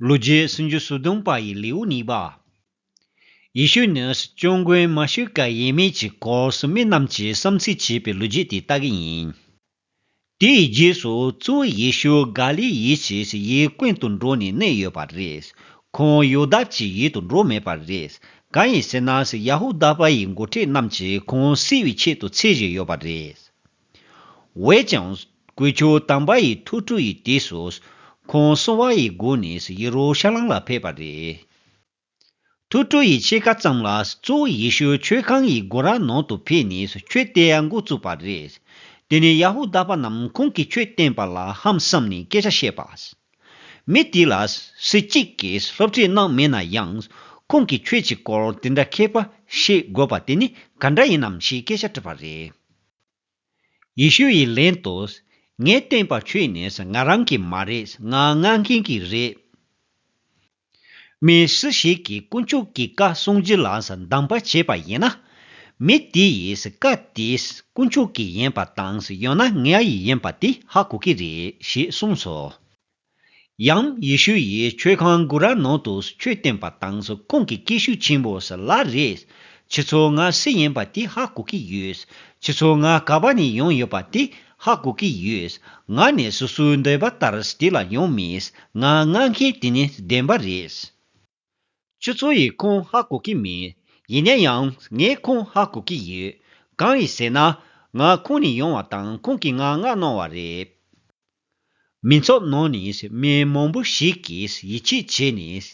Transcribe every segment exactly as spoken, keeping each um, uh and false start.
ལོ་རྒྱུས་སུམ་ཅུ་སོ་བདུན་པ་ཡི་ལེའུ་གཉིས་པ། ཡེ་ཤུ་ནི་སྐྱབས་མགོན་མཱ་ཤི་ཀ་ཡིན་མིན་གྱི་སྐོར་མི་རྣམས་ཀྱིས་བསམ་ཚུལ་བྱས་པའི་ལོ་རྒྱུས་དེ་ལྟ་གི་ཡིན། དེའི་རྗེས་སུ་གཙོ་བོ་ཡེ་ཤུ་ག་ལིལ་ཡུལ་གྱི་ཡུལ་ཀུན་ཏུ་འགྲོ་ནས་གནས་ཡོད་པ་རེད། ཁོང་ཡུ་དཱ་གྱི་ཡུལ་དུ་འགྲོ་མེད་པ་རེད། གང་ཡིན་ཟེར་ན་ཡ་ཧུ་དཱ་པ་ཡི་འགོ་ཁྲིད་རྣམས་ཀྱིས་ཁོང་བསད་པའི་ཆེད་དུ་འཚོལ་བཞིན་ཡོད་པ་རེད། འོན་ཀྱང་། དཀོན་མཆོག་དམ་པ་ཡི་ཐུགས་སྤྲོ་ཡི་དུས་སུ། ཁོང་གསང་བ་ཡི་སྒོ་ནས་ཡེ་རུ་ཤ་ལམ་ལ་ཕེབས་པ་རེད། ཐུགས་སྤྲོ་ཡི་ཕྱེད་ཀ་ཙམ་ལ་གཙོ་བོ་ཡེ་ཤུ་མཆོད་ཁང་ཡི་སྒོ་ར་ནང་དུ་ཕེབས་ནས་ཆོས་སྟོན་འགོ་བཙུགས་པ་རེད། དེ་ནས་ཡ་ཧུ་དཱ་པ་རྣམས་ཁོང་གིས་ཆོས་སྟོན་པ་ལ་ཧང་སངས་ནས་སྐད་ཆ་བཤད་པ། མི་དེ་ལ་སུ་གཅིག་གིས་སློབ་ཁྲིད་གནང་མེད་ན་ཡང་། ཁོང་གིས་ཆོས་ཀྱི་སྐོར་དེ་འདྲ་མཁས་པ་བཤད་དགོས་པ་དེ་ནི་ག་འདྲ་ཡིན་ནམ་ཞེས་སྐད་ཆ་དྲིས་པ་རེད། ཡེ་ཤུ་ཡིས་ལན་དུ། ངས་བསྟན་པ་ཆོས་ནི་ང་རང་གི་མ་རེད། ང་མངགས་མཁན་གྱི་རེད། མི་སུ་ཞིག་གིས་དཀོན་མཆོག་གི་བཀའ་གསུང་རྒྱུ་ལ་སྡོམ་པ་བྱས་པ་ཡིན་ན། མི་དེ་ཡིས་བཀའ་དེ་དཀོན་མཆོག་གི་ཡིན་པ་དང་ཡང་ན་ངའི་ཡིན་པ་དེ་ཧ་གོ་གི་རེད་ཞེས་གསུངས་སོ། ཡང་ཡེ་ཤུ་ཡིས་མཆོད་ཁང་སྒོ་ར་ནང་དུ་ཆོས་སྟོན་པ་དང་ཁོང་གི་སྐད་ཤུགས་ཆེན་པོས་ལབ་རེད། ཁྱེད་ཚོ་ང་སུ་ཡིན་པ་དེ་ཧ་གོ་གི་ཡོད། ཁྱེད་ཚོ་ང་ག་པ་ནས་ཡོང་ཡོད་པ་དེ་ཧ་གོ་གི་ཡོད། ང་ནི་སོ་སོའི་འདོད་པ་ལྟར་དེ་ལ་ཡོང་མེད། ང་མངགས་མཁན་དེ་ནི་བདེན་པ་རེད། ཁྱོད་ཚོ་ཡིས་ཁོང་ཧ་གོ་གི་མེད། ཡིན་ན་ཡང་ངས་ཁོང་ཧ་གོ་གི་ཡོད། གང་ཡིན་ཟེར་ན། ང་ཁོང་ནས་ཡོང་བ་དང་ཁོང་གིས་ང་མངགས་གནང་བ་རེད། མི་ཚོགས་ནང་ནས་མི་མང་པོ་ཞིག་གིས་ཡིད་ཆེས་བྱས་ནས།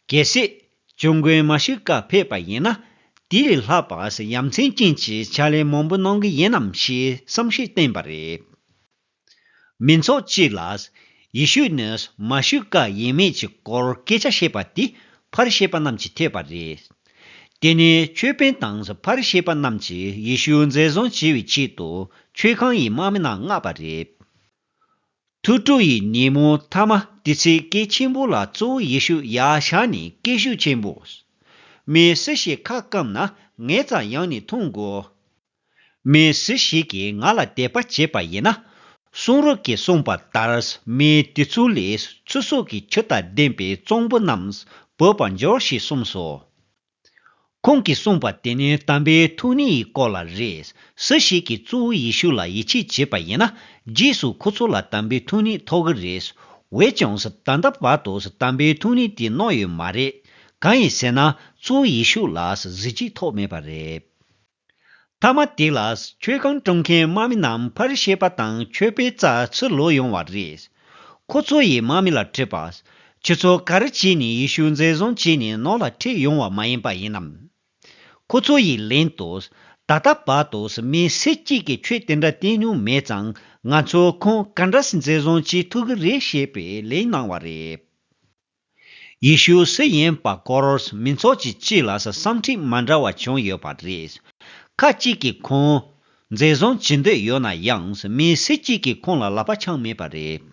གལ་སྲིད་སྐྱབས་མགོན་མཱ་ཤི་ཀ་ཕེབས་པ་ཡིན་ན། དེ་ལས་ལྷག་པ་ཡ་མཚན་ཅན་གྱི་ཕྱག་ལས་མང་པོ་གནང་གི་ཡིན་ནམ་ཞེས་བསམ་ཤེས་བསྟན་པ་རེད། མི་ཚོགས་གཅིག་ལ། ཡེ་ཤུ་ནི་མཱ་ཤི་ཀ་ཡིན་མིན་གྱི་སྐོར་སྐད་ཆ་བཤད་པ་དེ་ཕ་རི་ཤི་པ་རྣམས་ཀྱིས་ཐོས་པ་རེད། དེ་ནས་ཆོས་དཔོན་དང་ཕ་རི་ཤི་པ་རྣམས་ཀྱིས་ཡེ་ཤུ་འཛིན་བཟུང་བྱེད་པའི་ཆེད་དུ་མཆོད་ཁང་ཡི་དམག་མི་རྣམས་མངགས་པ་རེད། ཐུགས་སྤྲོ་ཡི་ཉིན་མོ་ཐ་མ་དེ་ཚེ་སྐད་ཆེན་པོ་ལ་གཙོ་བོ་ཡེ་ཤུ་ཡར་ཤར་ནས་སྐད་ཤུགས་ཆེན་པོས། མི་སུ་ཞིག་ཁ་སྐམ་ན་ངའི་རྩར་ཡོང་ནས་འཐུང་དགོས། མི་སུ་ཞིག་གིས་ང་ལ་དད་པ་བྱས་པ་ཡིན་ན། གསུང་རབ་ཀྱིས་གསུངས་པ་ལྟར་མི་དེ་ཚོ་ལས་ཚེ་སྲོག་གི་ཆུ་དང་ལྡན་པའི་གཙང་པོ་རྣམས་བབས་པར་འགྱུར་ཞེས་གསུངས་སོ། ཁོང་གིས་གསུངས་པ་དེ་ནི་དམ་པའི་ཐུགས་ཉིད་ཡི་སྐོར་ལ་རེད། སུ་ཞིག་གིས་གཙོ་བོ་ཡེ་ཤུ་ལ་ཡིད་ཆེས་བྱས་པ་ཡིན་ན། རྗེས་སུ་ཁོ་ཚོ་ལ་དམ་པའི་ཐུགས་ཉིད་ཐོབ་ཀྱི་རེད། འོན་ཀྱང་ད་ལྟ་བར་དུ་དམ་པའི་ཐུགས་ཉིད་དེ་གནང་ཡོད་མ་རེད། གང་ཡིན་ཟེར་ན་གཙོ་བོ་ཡེ་ཤུ་ལ་གཟི་བརྗིད་ཐོབ་མེད་པ་རེད། མཐའ་མ་དེ་ལ་མཆོད་ཁང་སྐྲུན་མཁན་དམག་མི་རྣམས་ཕ་རི་ཤི་པ་དང་ཆོས་པའི་རྩར་ཚུར་ལོག་ཡོང་བ་རེད། ཁོ་ཚོ་ཡིས་དམག་མི་ལ་དྲིས་པ། ཁྱེད་ཚོ་ག་རེ་བྱས་ནས་ཡེ་ཤུ་འཛིན་བཟུང་བྱས་ནས་ནང་ལ་ཁྲིད་ཡོང་བ་མ་ཡིན་པ་ཡིན་ནམ། ཁོ་ཚོ་ཡིས་ལན་དུ། ད་ལྟ་བར་དུ་མི་སུ་གཅིག་གིས་ཆོས་དེ་འདྲ་བསྟན་མྱོང་མེད་ཙང་ང་ཚོ་ཁོང་ག་འདྲ་སེ་འཛིན་བཟུང་བྱེད་ཐུབ་ཀྱི་རེད་ཞེས་པའི་ལན་གནང་བ་རེད། ཡེ་ཤུ་སུ་ཡིན་པ་སྐོར་མི་ཚོགས་ཀྱི་སྤྱི་ལ་བསམ་ཚུལ་མ་འདྲ་བ་བྱུང་ཡོད་པ་རེད། ཁ་ཅིག་གིས་ཁོང་འཛིན་བཟུང་བྱེད་འདོད་ཡོད་ན་ཡང་མི་སུ་གཅིག་གིས་ཁོང་ལ་ལག་པ་འཆང་མེད་པ་རེད།